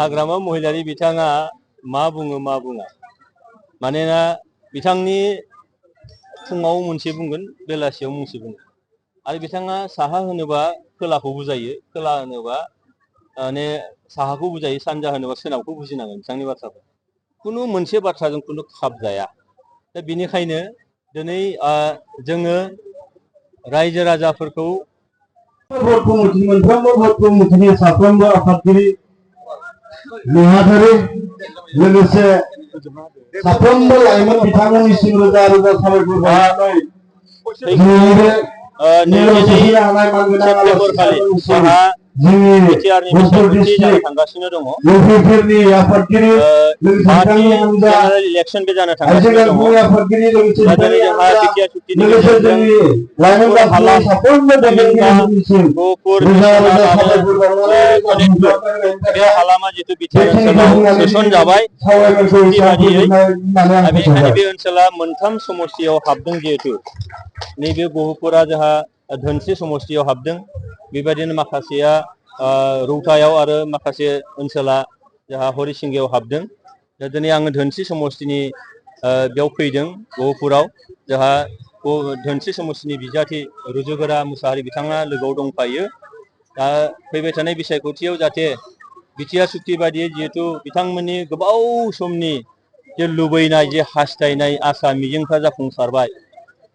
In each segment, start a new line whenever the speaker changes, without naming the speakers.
हाग्रामा महिलारि बिथाङा मा बुङो मा बुङा मानोना बिथांनि फुङाव मोनसे बुंगोन बेलासियाव मोनसे बुंगोन आरो बिथाङा साहा होनोबा खोलाखौ बुजायो खोला होनोबा माने साहाखौ बुजायो सानजा होनोबा सोनाबखौ बुजिनांगोन बिथांनि बाथ्राखौ खुनु मोनसे बाथ्राजों खुनु खाब जाया दा बेनिखायनो दिनै जोङो रायजो राजाफोरखौ भट कमिटि मोनफ्रोमबो भट कमिटिनि साफ्रोमबो आफादगिरि नेहाथारि लोगोसे साफ्रोमबो लाइमोन बिथांमोननिसिम रोजा रोजा साबायखर बावनानै सेप्तेम्बर खालि जोंहा बिटिआरनि बिसायख'थि जानो थांगासिनो दङ बाथि जेनेरेल इलेक्सन बे जानो थांगासिनो दङ दा दिनै जोंहा बिटिआर चुक्तिनि गेजेरजों हालाम तामिलनाडु गहपुर बिश्वनाथ आरो सनितपुर बे हालामा जितु बिटिआर ओनसोलाव सोसनजाबाय चुक्ति बादियै बेनिखायनो बे ओनसोला मोनथाम समष्टियाव हाबदों जिहेतु नैबे गहपुरा जोंहा धोनस्रि समष्टियाव हाबदों बेबायदिनो माखासेया रौतायाव आरो माखासे ओनसोला जोंहा हरिसिंगायाव हाबदों दा दिनै आङो धोनस्रि समष्टिनि बेयाव फैदों गहपुराव जोंहा धोनस्रि समष्टिनि बिजाथि रुजुगोरा मुसाहारि बिथाङा लोगोआव दंफायो दा फैबाय थानाय बिसायख'थियाव जाहाथे बिटिआर चुक्ति बादियै जिहेतु बिथांमोननि गोबाव समनि जे लुबैनाय जे हास्थायनाय आसा मिजिंफ्रा जाफुंसारबाय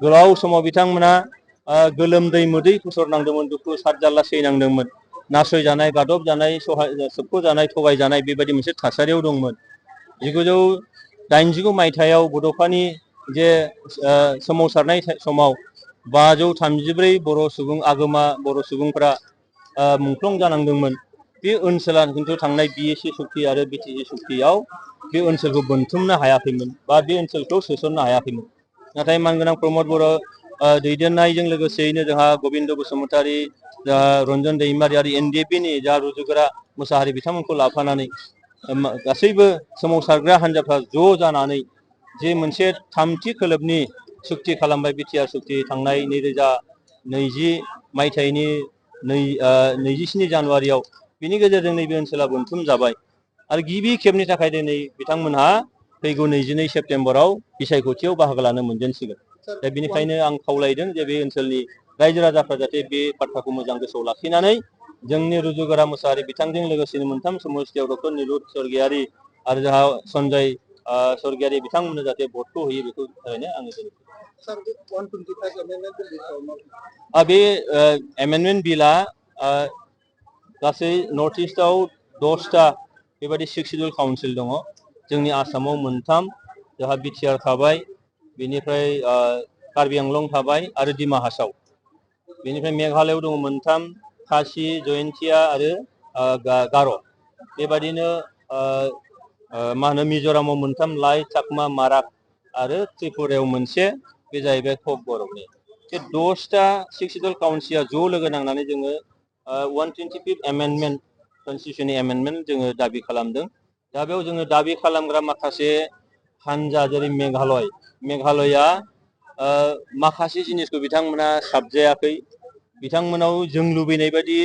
गोलाव समाव बिथांमोना गोलोमदै मोदै फसरनांदोंमोन दुखु सारजारला सैनांदोंमोन नासयजानाय गादब जानाय सोबख'जानाय थगायजानाय बेबायदि मोनसे थासारियाव दंमोन 1989 मायथाइयाव बड'फानि जे सोमावसारनाय समाव 534 बर' सुबुं आगोमा बर' सुबुंफोरा मुंख्लं जानांदोंमोन बे ओनसोला खिन्थु थांनाय बिएसि चुक्ति आरो बिटिसि चुक्तियाव बे ओनसोलखौ बोनथुमनो हायाखैमोन बा बे ओनसोलखौ सोसननो हायाखैमोन नाथाय मानगोनां प्रमद बर' दैदेननायजों लोगोसेयैनो जोंहा गबिन्द बसुमतारी रन्जन दैमारि आरो एनडिएफबिनि जा रुजुगोरा मुसाहारि बिथांमोनखौ लाफानानै गासैबो सोमावसारग्रा हान्जाफ्रा ज' जानानै जे मोनसे थामथि खोलोबनि चुक्ति खालामबाय बिटिआर चुक्ति थांनाय 2020 मायथाइनि 27 जानुवारियाव बिनि गेजेरजों नैबे ओनसोला बोनथुम जाबाय आरो गिबि खेबनि थाखाय दिनै बिथांमोनहा फैगौ 22 सेप्तेम्बराव बिसायख'थियाव बाहागो लानो मोनजेनसिगोन दा बेनिखायनो आं खावलायदों जे बे ओनसोलनि रायजो राजाफ्रा जाहाथे बे बाथ्राखौ मोजां गोसोआव लाखिनानै जोंनि रुजुगोरा मुसाहारि बिथांजों लोगोसेनो मोनथाम समष्टियाव डक्टर निरुत स्वर्गियारि आरो जोंहा सन्जय स्वर्गियारि बिथांमोननो जाहाथे भटखौ होयो बेखौ थारैनो आङो बे एमेन्डमेन्ट बिलआ गासै नर्थ इस्टआव 10टा बेबायदि 6 शिड्युल काउन्सिल दङ जोंनि आसामाव 3 जोंहा बिटिआर थाबाय बेनिफ्राय कार्बि आंलं थाबाय आरो दिमा हासाव बेनिफ्राय मेघालयआव दङ 3 खासि जयन्तिया आरो गार' बेबायदिनो मा होनो मिज'रामाव 3 लाइ चाकमा माराक आरो त्रिपुरायाव मोनसे बे जाहैबाय कक बरकनि बे 10टा 6 शिड्युल काउन्सिला ज' लोगो नांनानै जोङो 125 एमेन्डमेन्ट कनस्टिटिउसननि एमेन्डमेन्ट जोङो दाबि खालामदों दा बेयाव जोङो दाबि खालामग्रा माखासे हानजा जेरै मेघालया माखासे जिनिसखौ बिथांमोना साबजायाखै बिथांमोनाव जों लुबैनाय बायदि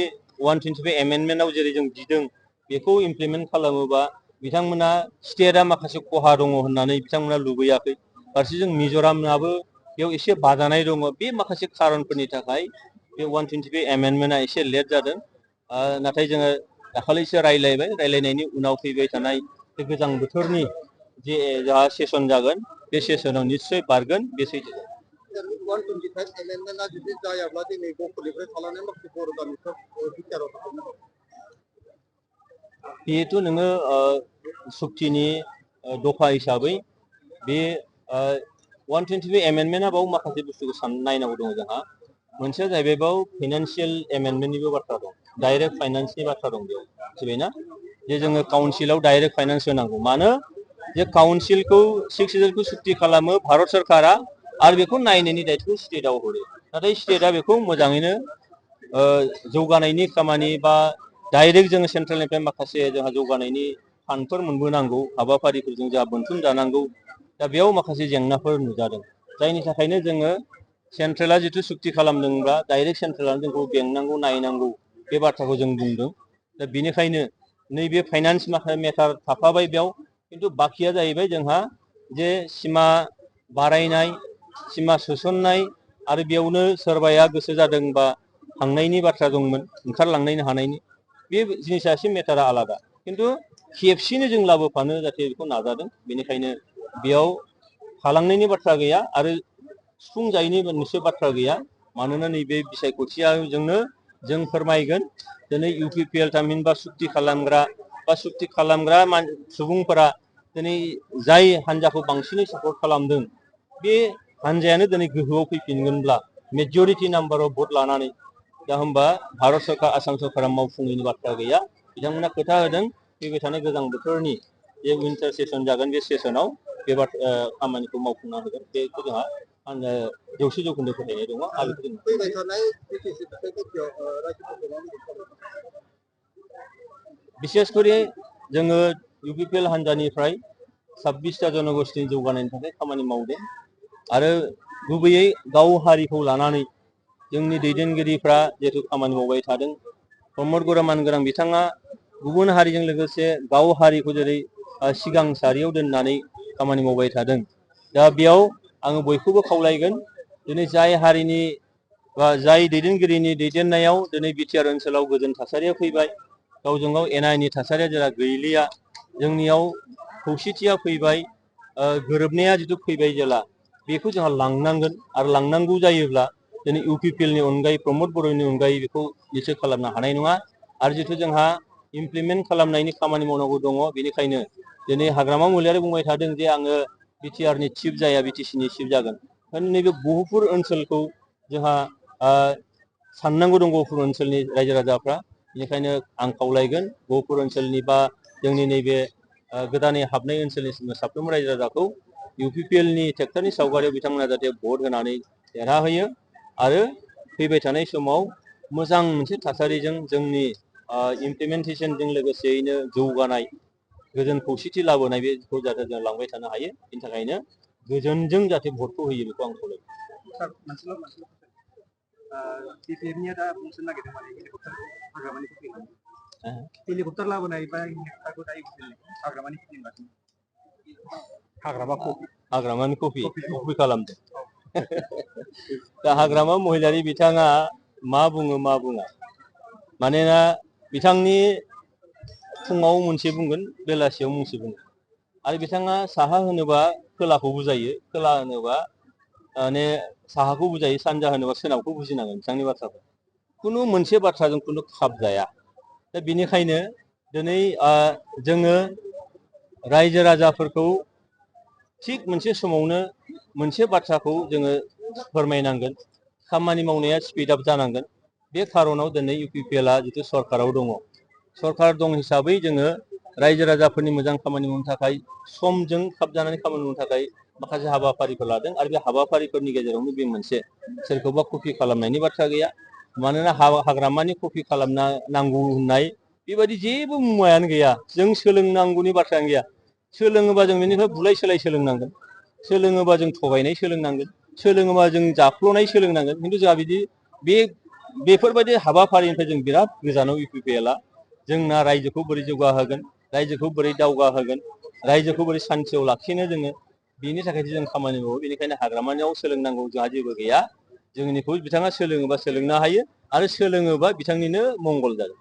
125 एमेन्डमेन्टआव जेरै जों बिदों बेखौ इमप्लिमेन्ट खालामोबा बिथांमोना स्टेटआ माखासे खहा दङ होननानै बिथांमोना लुबैयाखै फारसेजों मिज'रामनाबो बेयाव एसे बाजानाय दङ बे माखासे खारनफोरनि थाखाय बे 125 एमेन्डमेन्टआ एसे लेट जादों नाथाय जोङो दाखालिसो रायलायनायनि उनाव फैबाय थानाय बे गोजां बोथोरनि जे जोंहा सेसन जागोन बे सेसनाव निश्चय बारगोन बे सैथो 125 एमेन्डमेन्टआ जुदि जायाब्ला दिनै गहपुरनिफ्राय थालांनाय माखासे बर' गामिफोर बिटिआरआव थांनो बेथ' नोङो चुक्तिनि दफा हिसाबै बे 125 एमेन्डमेन्टआ बाव माखासे बुस्थुखौ नायनांगौ दङ जोंहा मोनसेया जाहैबाय बाव फाइनान्सियेल एमेन्डमेन्टनिबो बाथ्रा दं डाइरेक्ट फाइनान्सनि बाथ्रा दं बेयाव मिथिबायना जे जोङो काउन्सिलाव डाइरेक्ट फाइनान्स होनांगौ मानो जे काउन्सिलखौ 6 शिड्युलखौ चुक्ति खालामो भारत सरकारा आरो बेखौ नायनायनि दायित्वखौ स्टेटआव हरो नाथाय स्टेटआ बेखौ मोजाङैनो जौगानायनि खामानि बा डाइरेक्ट जोङो सेन्ट्रेलनिफ्राय माखासे जोंहा जौगानायनि फान्डफोर मोनबोनांगौ हाबाफारिफोरजों जोंहा बोनथुम जानांगौ दा बेयाव माखासे जेंनाफोर नुजादों जायनि थाखायनो जोङो सेन्ट्रेला जिथु चुक्ति खालामदोंब्ला डाइरेक्ट सेन्ट्रेलानो जोंखौ बेंनांगौ नायनांगौ बे बाथ्राखौ जों बुंदों दा बेनिखायनो नैबे फाइनान्स मेटार थाफाबाय बेयाव किन्तु बाखिया जाहैबाय जोंहा जे सिमा बारायनाय सिमा सोसननाय आरो बेयावनो सोरबाया गोसो जादोंबा थांनायनि बाथ्रा दंमोन ओंखारलांनायनि हानायनि बे जिनिसा एसे मेटारा आलादा किन्तु खेबसेनो जों लाबोफानो जाहाथे बेखौ नाजादों बेनिखायनो बेयाव थालांनायनि बाथ्रा गैया आरो सुफुंजायैनि मोनसे बाथ्रा गैया मानोना नैबे बिसायख'थियाजोंनो जों फोरमायगोन दिनै इउपिपिएल थामहिनबा सुक्ति खालामग्रा सुबुंफोरा दिनै जाय हान्जाखौ बांसिनै सापर्ट खालामदों बे हान्जायानो दिनै गोहोआव फैफिनगोनब्ला मेजरिटि नाम्बाराव भट लानानै दा होमबा भारत सरकार आसाम सरकारा मावफुङैनि बाथ्रा गैया बिथांमोना खोथा होदों फैबाय थानाय गोजां बोथोरनि जे विन्टार सेसन जागोन बे सेसनाव बे खामानिखौ मावफुंना होगोन बेखौ जोंहा 100% फोथायनाय दङ आरो फैबाय थानाय बिसेसकरि जोङो इउपिपिएल हान्जानिफ्राय 26टा जनगोष्ठीनि जौगानायनि थाखाय खामानि मावदों आरो गुबैयै गाव हारिखौ लानानै जोंनि दैदेनगिरिफ्रा जिहेतु खामानि मावबाय थादों प्रमद बरमान गोनां बिथाङा गुबुन हारिजों लोगोसे गाव हारिखौ जेरै सिगां सारियाव दोननानै खामानि मावबाय थादों दा बेयाव आङो बयखौबो खावलायगोन दिनै जाय हारिनि बा जाय दैदेनगिरिनि दैदेननायाव दिनै बिटिआर ओनसोलाव गोजोन थासारिया फैबाय गावजों गाव एना एनि थासारिया जेला गैलिया जोंनियाव खौसेथिया फैबाय गोरोबनाया जितु फैबाय जेला बेखौ जोंहा लांनांगोन आरो लांनांगौ जायोब्ला दिनै इउपिपिएलनि अनगायै प्रमद बर'नि अनगायै बेखौ निश्चय खालामनो हानाय नङा आरो जितु जोंहा इमप्लिमेन्ट खालामनायनि खामानि मावनांगौ दङ बेनिखायनो दिनै हाग्रामा महिलारि बुंबाय थादों जे आङो बिटिआरनि चिफ जाया बिटिसिनि चिफ जागोन नैबे गहपुर ओनसोलखौ जोंहा साननांगौ दं गहपुर ओनसोलनि रायजो राजाफ्रा बेनिखायनो आं खावलायगोन गहपुर ओनसोलनि बा जोंनि नैबे गोदानै हाबनाय ओनसोलनि साफ्रोमबो रायजो राजाखौ इउपिपिएलनि ट्रेक्टरनि सावगारियाव बिथांमोना जाहाथे भट होनानै देरहाहोयो आरो फैबाय थानाय समाव मोजां मोनसे थासारिजों जोंनि इमप्लिमेन्टेसनजों लोगोसेयैनो जौगानाय गोजोन खौसेथि लाबोनाय बेखौ जाहाथे जों लांबाय थानो हायो बेनि थाखायनो गोजोनजों जाहाथे भटखौ होयो बेखौ आं खावलायो
बिटिआरनिया दा बुंनो नागिरदों माने हाग्रामानिखौ फैगोन हेलिकप्टार लाबोनाय बा हेलिकप्टारखौ दा हाग्रामानि फैगासिनो
हाग्रामानि कपि खालामदों दा हाग्रामा महिलारि बिथाङा मा बुङो मा बुङा मानोना बिथांनि फुङाव मोनसे बुंगोन बेलासियाव मोनसे बुंगोन आरो बिथाङा साहा होनोबा खोलाखौ बुजायो खोला होनोबा माने साहाखौ बुजायो सानजा होनोबा सोनाबखौ बुजिनांगोन बिथांनि बाथ्राखौ खुनु मोनसे बाथ्राजों खुनु खाब जाया दा बेनिखायनो दिनै जोङो रायजो राजाफोरखौ थिग मोनसे समावनो मोनसे बाथ्राखौ जोङो फोरमायनांगोन खामानि मावनाया स्पिड आप जानांगोन बे खारनाव दिनै इउपिपिएलआ जितु सरकाराव दङ सरकार दं हिसाबै जोङो रायजो राजाफोरनि मोजां खामानि मावनो थाखाय समजों खाबजानानै खामानि मावनो थाखाय माखासे हाबाफारिफोर लादों आरो बे हाबाफारिफोरनि गेजेरावनो बे मोनसे सोरखौबा कपि खालामनायनि बाथ्रा गैया मानोना हाग्रामानि कपि खालामना नांगौ होननाय बेबायदि जेबो मुवायानो गैया जों सोलोंनांगौनि बाथ्रायानो गैया सोलोङोबा जों बेनिफ्राय बुलाय सोलाय सोलोंनांगोन सोलोङोबा जों थगायनाय सोलोंनांगोन सोलोङोबा जों जाख्ल'नाय सोलोंनांगोन खिन्थु जोंहा बिदि बेफोरबायदि हाबाफारिनिफ्राय जों बिराद गोजानाव इउपिपिएलआ जोंना रायजोखौ बोरै जौगाहोगोन रायजोखौ बोरै दावगाहोगोन रायजोखौ बोरै सान्थियाव लाखिनो जोङो बेनि थाखायसो जों खामानि मावो बेनिखायनो हाग्रामानियाव सोलोंनांगौ जोंहा जेबो गैया जोंनिखौ बिथाङा सोलोङोबा सोलोंनो हायो आरो सोलोङोबा बिथांनिनो मंगल जागोन